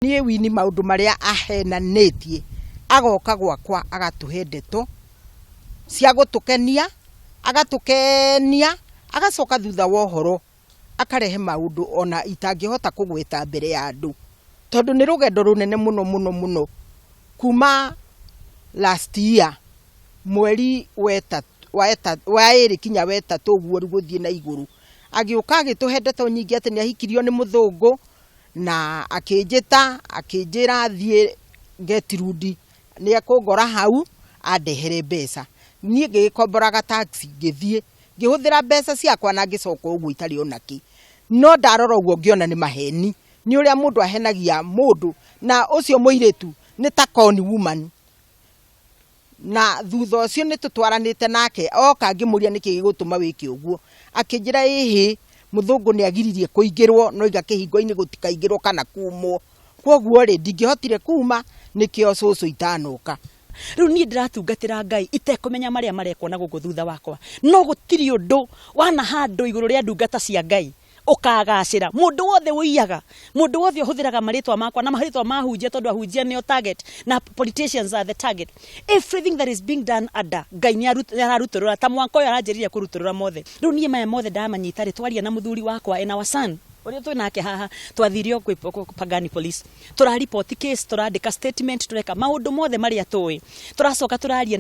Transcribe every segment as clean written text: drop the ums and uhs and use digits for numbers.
Niĩ Winnie maũndũ marĩa ahenanĩtie agoka gwakwa agatũhe ndeto cia gũtũkenia, agatũkenia, agacoka thutha wa ũhoro akarehe maũndũ ona itangĩhota kũgweta mbere ya andũ, tondũ nĩ rũgendo rũnene mũno mũno mũno kuma last year mweri wa ĩrĩ kinya wetatũ ũguo gũthiĩ na igũrũ. Agĩũka agĩtũhe ndeto nyingĩ atĩ nĩ ahikirio nĩ mũthũngũ na akĩnjĩta akĩnjĩra thiĩ Gertrude nĩ ekũngora hau andehere mbeca. Niĩ ngĩgĩkombora ga taxi ngĩthiĩ ngĩhũthĩra mbeca ciakwa na ngĩcoka ũguo itarĩ ona kĩ. No ndarora ũguo ngĩona nĩ maheni, nĩ ũrĩa mũndũ ahenagia mũndũ na ũcio mũirĩtu nĩ ta con woman. Na thutha ũcio nĩ tũtwaranĩte nake, oka ngĩmũria nĩkĩ gĩgũtũma wĩke ũguo, akĩnjĩra ĩhĩ, mũthũngũ nĩ agiririe kũingĩrwo no iga kĩhingo-inĩ gũtikaingĩrwo kana kumwo. Kwoguo rĩ, ndingĩhotire kuma nĩkĩo cũcũ itanoka. Rĩu niĩ ndĩratungatĩra Ngai itekũmenya marĩa marekwo na gũkũ thutha wakwa, no gũtirĩ ũndũ wanahandwo igũrũ rĩa ndungata cia Ngai ũkagacĩra. Mũndũ wothe ũiyaga, mũndũ wothe ũhũthĩraga marĩtwa makwa na marĩtwa ma ahunjia, tondũ ahunjia nĩo target na politicians are the target. Everything that is being done under Ngai nĩ ararutũrũra, ta mwaka ũyũ aranjĩrĩria kũrutũrũra mothe. Rĩu niĩ maya mothe ndamanyita rĩ, twaria na mũthuri wakwa and our son ũrĩa twĩ nake haha, twathire o kwĩ Pangani police, tũraripoti case, tũrandĩka statement, tũreka maũndũ mothe marĩa tũĩ. Tũracoka tũraria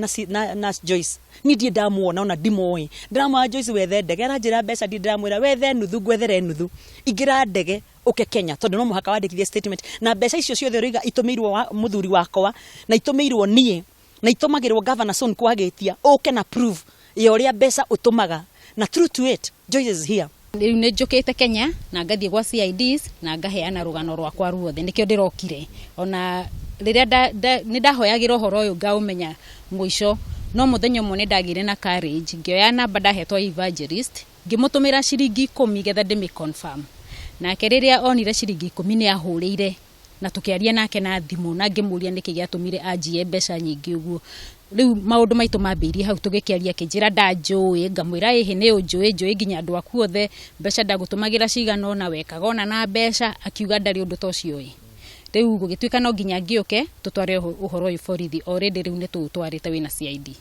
na Joyce. Niĩ ndirĩ ndamuona ona ndimũĩ. Ndĩramwĩra Joyce wethe ndege, aranjĩra mbeca ndirĩ, ndĩramwĩra wethe nuthu ngwethere nuthu. Ingĩra ndege ũke Kenya tondũ no mũhaka wandĩkithie statement na mbeca icio ciothe ũroiga itũmĩirwo mũthuri wakwa na itũmĩirwo niĩ na itũmagĩrwo Governor Sonko agĩtia, ũke na proof ya ũrĩa mbeca ũtũmaga na true to it Joyce is here. Rĩu nĩ njũkĩte Kenya na ngathiĩ gwa CIDs na ngaheana rũgano rwakwa ruothe, nĩkĩo ndĩrokire. Ona rĩrĩa nĩ ndahoyagĩra ũhoro ũyũ ngaũmenya mũico, no mũthenya ũmwe nĩ ndagĩire na courage, ngĩoya namba ndahetwo evangelist, ngĩmũtũmĩra ciringi 10 getha ndĩmĩ confirm. Nake rĩrĩa onire ciringi 10 nĩ ahũrĩire na tũkĩaria nake na thimũ na ngĩmũria nĩkĩ gĩatũmire anjie mbeca nyingĩ ũguo. Rĩu maũndũ maitũ mambĩrĩirie hau tũgĩkĩaria, akĩnjĩra ndanjũĩ, ngamwĩra ĩhĩ nĩ ũnjũĩ, njũĩ nginya andũ aku othe, mbeca ndagũtũmagĩra cigana ũna, wekaga ũna na mbeca, akiuga ndarĩ ũndũ ta ũcio ĩ. Rĩu gũgĩtuĩka no nginya ngĩũke tũtware ũhoro ũyũ borithi, already rĩu nĩ tũũtwarĩte wĩna CID.